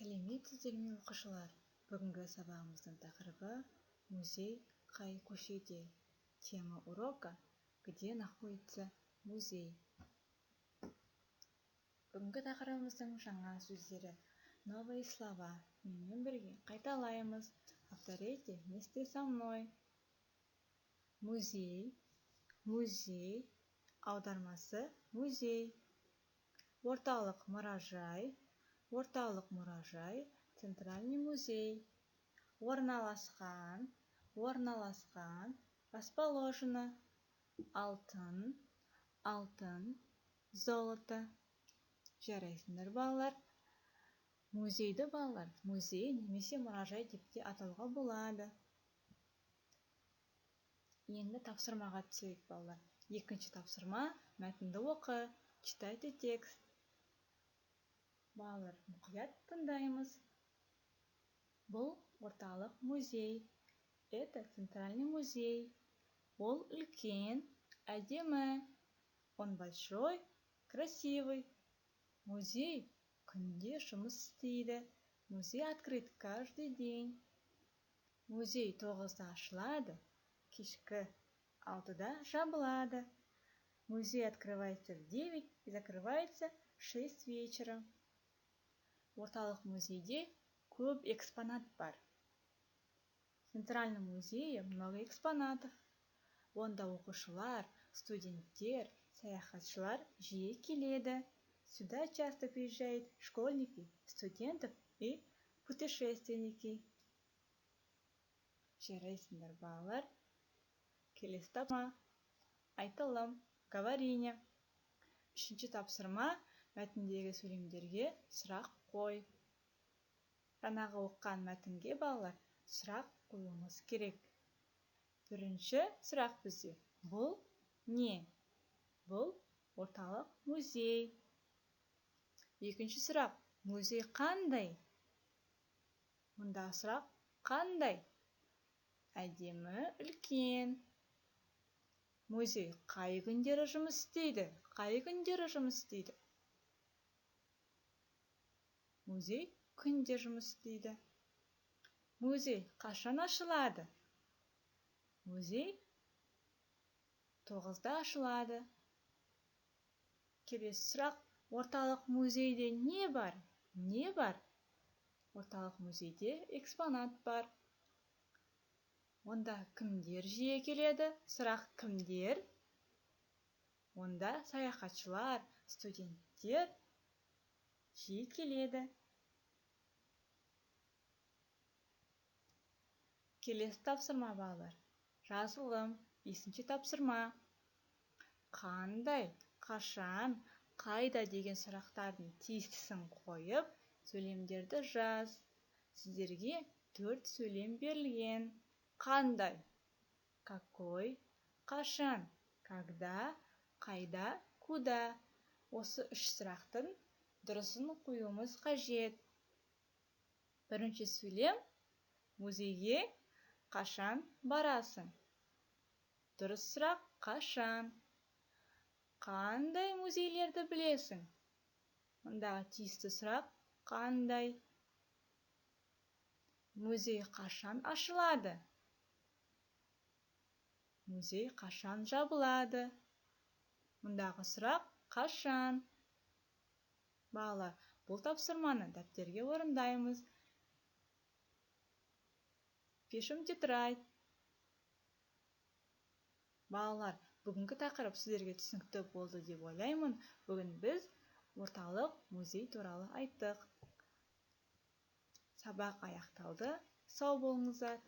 Сәлеметсіздер ме, оқушылар! Бүгінгі сабағымыздың тақырыбы: «Музей қай көшеде?» Тема урока: «Где находится музей?» Бүгінгі тақырыбымыздың жаңа сөздері, новые слова. Менімен бірге қайталаймыз. Повторяйте вместе со мной. Музей, музей, аудармасы музей. Орталық мұражай, орталық мұражай, центральный музей. Орналасқан, орналасқан, расположено. Алтын, алтын, золото. Жарайсыңдар, балалар! Музейді, балалар, музей немесе мұражай деп те атауға болады. Енді тапсырмаға түсейік, балалар. Екінші тапсырма: мәтінді оқы, читайте текст. Балалар, мұқият тыңдаймыз. Бұл орталық музей. Это центральный музей. Ол үлкен, әдемі. Он большой, красивый. Музей күнде жұмыс істейді. Музей открыт каждый день. Музей 9-да ашылады, кешкі 6-да жабылады. Музей открывается в 9 и закрывается в 6 вечера. Орталық музейде көп экспонат бар. В центральном музее много экспонатов. Онда оқушылар, студенттер, саяхатшылар жиі келеді. Сюда часто приезжают школьники, студентов и путешественники. Жарайсыңдар, балалар! Келесі тапсырма: айтылым, говорение. Үшінші тапсырма: мәтіндегі сөйлемдерге сұрақ қой. Жаңағы оқыған мәтінге, балалар, сұрақ қоюымыз керек. Бірінші сұрақ бізде: бұл не? Бұл орталық музей. Екінші сұрақ: музей қандай? Мұнда сұрақ қандай? Әдемі, үлкен. Музей қай күндері жұмыс істейді? Қай күндері жұмыс істейді? Музей күнде жұмыс істейді. Музей қашан ашылады? Музей 9-да ашылады. Келесі сұрақ: орталық музейде не бар? Не бар? Орталық музейде экспонат бар. Онда кімдер жиі келеді? Сұрақ кімдер? Онда саяхатшылар, студенттер жиі келеді. Келесі тапсырма, балалар, жазылым. Бесінші тапсырма: қандай, қашан, қайда деген сұрақтардың тиістісін қойып, сөйлемдерді жаз. Сіздерге төрт сөйлем берілген. Қандай — какой, қашан — когда, қайда — куда. Осы үш сұрақтың дұрысын қоюымыз қажет. Бірінші сөйлем: музейге қашан барасың? Дұрыс сұрақ қашан. Қандай музейлерді білесің? Мұндағы тиісті сұрақ қандай. Музей қашан ашылады? Музей қашан жабылады? Мұндағы сұрақ қашан. Балалар, бұл тапсырманы дәптерге орындаймыз. Пишем тетрадь. Балалар, бүгінгі тақырып сіздерге түсінікті болды деп ойлаймын. Бүгін біз орталық музей туралы айттық. Сабақ аяқталды. Сау болыңыздар!